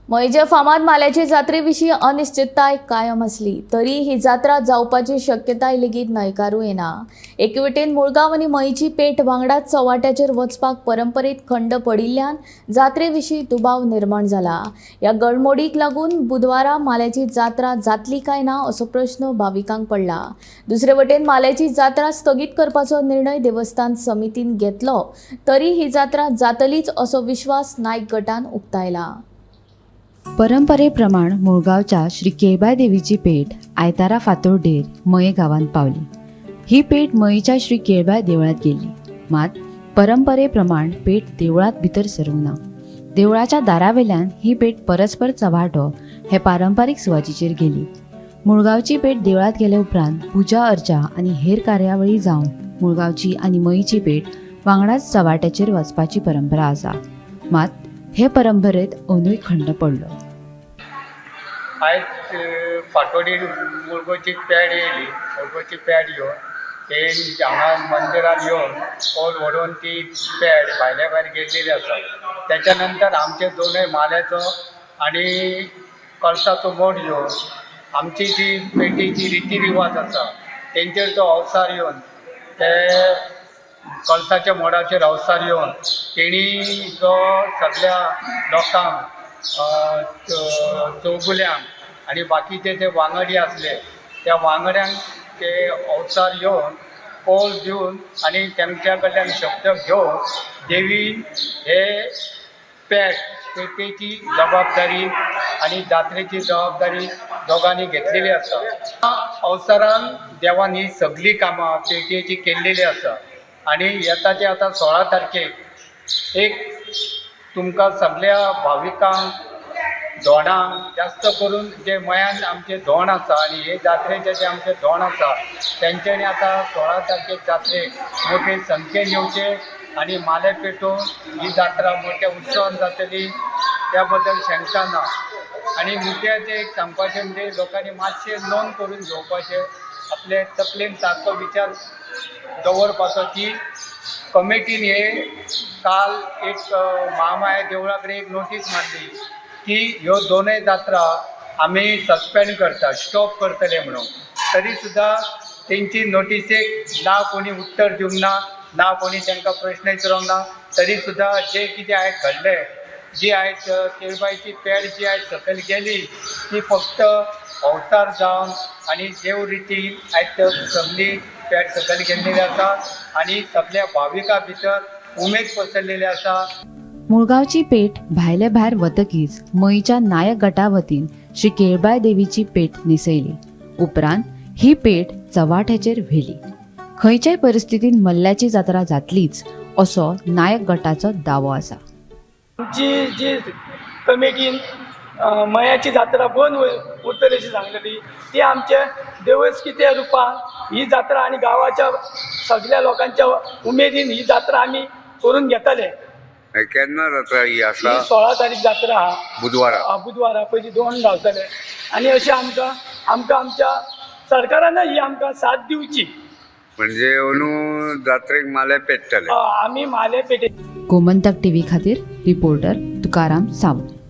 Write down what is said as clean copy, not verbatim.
मयेच्या फामाद माल्याचे जात्रे विशीं अनिश्चितताय कायम आसली तरी ही जात्रा जावपाची शक्यताय लेगीत न्हयकारूं येना. एके वटेन मुळगांव आनी मयेची पेठ वांगडाच चव्हाट्याचेर वचपाक परंपरीत खंड पडिल्ल्यान जात्रे विशीं दुबाव निर्माण जाला. ह्या घडमोडीक लागून बुधवारा माल्याची जात्रा जातली काय ना असो प्रश्न भाविकांक पडला. दुसरे वटेन माल्याची जात्रा स्थगीत करपाचो निर्णय देवस्थान समितीन घेतलो तरी ही जात्रा जातलीच असो विश्वास नायक गटान उक्तायला. परंपरेप्रमाण मुळगांवच्या श्री केळबाय देवीची पेठ आयतारा फातोड्डेर मये गांवांत पावली. ही पेठ मयेच्या श्री केळबाय देवळांत गेली, मात परंपरेप्रमाण पेठ देवळांत भितर सरूंक ना. देवळाच्या दारावेल्यान ही पेठ परस्पर चव्हाटो हे पारंपारीक सुवातीचेर गेली. मुळगांवची पेठ देवळांत गेले उपरांत पुजा अर्चा आनी हेर कार्यावळी जावन मुळगांवची आनी मयेची पेठ वांगडाच चव्हाट्याचेर वचपाची परंपरा आसा. मात हे परंपरेत अंदूय खंड पडलो. आयज फांतोडेर मुळगांवची पेड येयली. मुळगांवची पेड येवन ते हांगा मंदिरान येवन कौल व्हरून ती पेड भायल्या भायर गेल्लेली आसा. त्याच्या नंतर आमचे दोनूय माल्याचो आनी कळसाचो मोड येवन आमची जी पेटीची रिती रिवाज आसा तेंचेर तो अवसार येवन ते कळसाच्या मोडाचेर अवसार येवन तेणी जो सगळ्या लोकांक, चौगुल्यांक आनी बाकीचे जे वांगडी आसले त्या वांगड्यांक ते अवसार येवन कौल दिवन आनी तेमच्या कडल्यान शब्द घेवन देवी हे पेट पेटेची जबाबदारी आनी जात्रेची जबाबदारी दोगांनी घेतलेली आसा. अवसरान देवान ही सगळीं कामां पेटयेची केल्लेली आसा आनी येता ते आतां 16 तारखेक एक तुमकां सगळ्या भाविकांक, धोंडांक, जास्त करून जे मयान आमचे धोंड आसा आनी हे जात्रेचे जे आमचे धोंड आसा तेंच्यांनी आतां 16 तारखेक जात्रेक मोठे संख्येन येवचे आनी माले पेटोवन ही जात्रा मोठ्या उत्सवान जातली त्या बद्दल शंका ना. आनी मुद्द्याचें एक सांगपाचें म्हणजे लोकांनी मातशें नोंद करून घेवपाचें, आपले तकलेन सारको विचार दवरपाचो की कमिटीन हे काल एक महामाया देवळा कडेन एक नोटीस मारली की ह्यो दोनूय जात्रा आमी सस्पेंड करता, स्टॉप करतले म्हणून. तरी सुद्दां तेंची नोटिसेक ना कोणी उत्तर दिवंक ना, ना कोणी तांकां प्रश्न विचारूंक ना. तरी सुद्दां जें कितें आयज घडलें, जी आयज केळबायची पेड जी आयज सकयल गेली ती फक्त अवतार जावन आनी देव रितीन आयज सगळी पेड सकयल गेल्लेली आसा आनी सगल्या भाविकां भितर उमेद पसरलेली आसा. मुळगांवची पेठ भायले भायर वतकीच मयेच्या नायक गटा वतीन श्री केळबाय देवीची पेठ न्हेसयली. उपरांत ही पेठ चव्हाट्याचेर व्हेली. खंयच्याय परिस्थितीन मल्ल्याची जात्रा जातलीच असो नायक गटाचो दावो आसा. आमची जी कमिटीन मयाची जात्रा बंद उरतली अशी सांगलेली ती आमचे देवस्कीच्या रुपान ही जात्रा आनी गांवाच्या सगल्या लोकांच्या उमेदीन ही जात्रा आमी करून घेतले. केन्ना जात्रा ही आसा? ही 16 तारीख जात्रा आहा. बुधवारा. बुधवारा पयलीं दोन घालतले आनी अशें आमकां आमकां आमच्या सरकारानय ही आमकां साथ दिवची. म्हणजे अंदू जात्रेक माले पेट्टले. आमी माले पेटे गोमंतक टीव्ही खातीर रिपोर्टर तुकाराम सावंत.